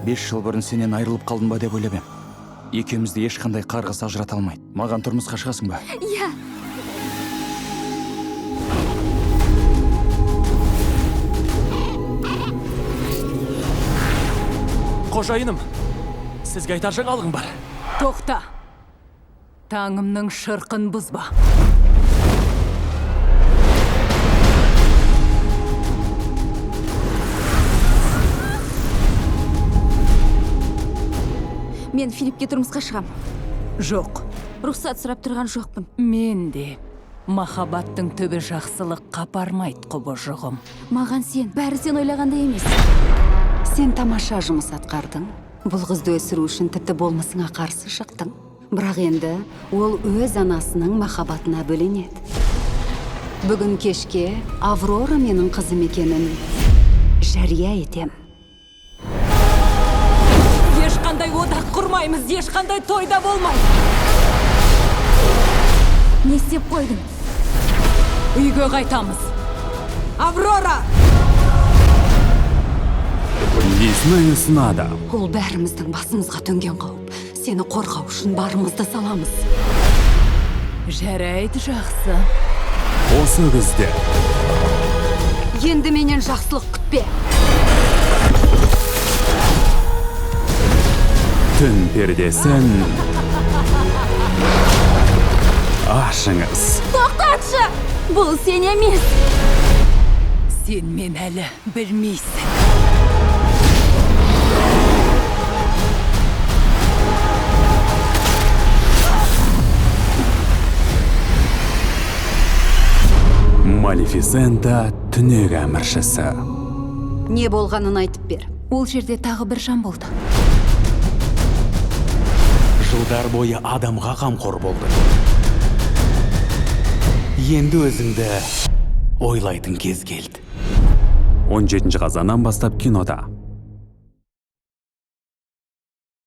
5 жыл бұрын сенен айырылып қалдым ба деп ойлап ем. Екеумізді ешқандай қарғыс ажырата алмайды. Маған тұрмысқа шығасың ба? Иә. Қожайыным, сізге айтар жаңалығым бар. Тоқта. Таңымның шырқын бұзба. Мен Филиппке тұрмысқа шығам. Жоқ. Рұқсат сұрап тұрған жоқпын. Мен де махаббаттың түбі жақсылыққа апармайды, құбыжығым. Маған сен, бәрі сен ойлағандай емес. Сен тамаша жұмыс атқардың. Бұл қызды өсіру үшін тіпті болмысыңа қарсы шықтың. Бірақ енді ол өз анасының махаббатына бөленеді. Бүгін кешке Аврора менің қызым екенін жария етем. Ешқандай одақ құрмаймыз, ешқандай тойда болмайды. Не істеп қойдың? Үйге қайтамыз. Аврора! Дисней ұсынады. Ол бәріміздің басымызға төнген қауіп. Сені қорғау үшін барымызды саламыз. Жарайды, жақсы. Осы күзде Енді менен жақсылық күтпе. Түн пердесін ашыңыз. Тоқтатшы! Бұл сен емес. Сен мен әлі білмейсің. Малефисента түнек әміршісі. Не болғанын айтып бер. Ол жерде тағы бір жан болды. Жылдар бойы адамға қамқор болдың. Енді өзіңді ойлайтын кез келді. 17 қазаннан бастап кинода.